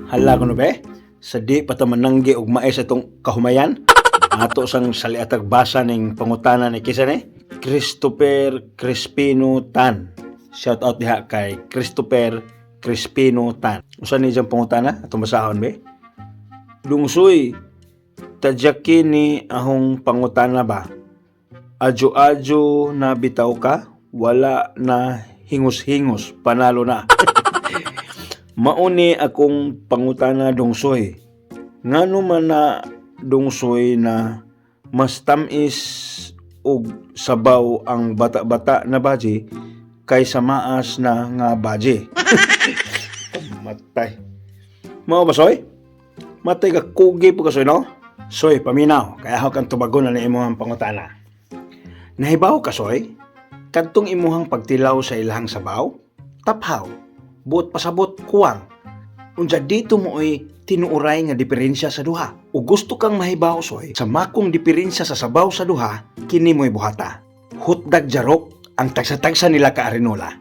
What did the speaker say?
Hala kuno be. Sa di pa ta mananggi og mais atong kahumayan. Ato sang saliatag basa ning pangutana ni kinsa ni? Christopher Crispino Tan. Shout out diha kay Christopher Crispino Tan. Usa ni diyang pangutana atong basahon be? Dungsoy, tadyakin ni ahong pangutana ba? Adyo-adyo na bitaw ka, wala na hingos-hingos, panalo na. Mauni akong pangutana, Dongsoy. Ngano man na, Dongsoy, na mas tamis og sabaw ang bata-bata na baji kaysa maas na nga baji? Matay. Mao ba, Soy? Matay ka, kugi po ka, Soy, no? Soy, paminaw. Kaya ako kang tubagon na imuhang pangutana. Nahibaw ka, Soy? Kadtong imuhang pagtilaw sa ilahang sabaw, taphaw, buot pasabot, kuwang. Unsa dito mo oy tinuuray nga diferensya sa duha? O gusto kang mahibaw, Soy, sa makong diferensya sa sabaw sa duha, kini mo'y buhata. Hotdog jarok ang tagsa-tagsa nila ka arinola.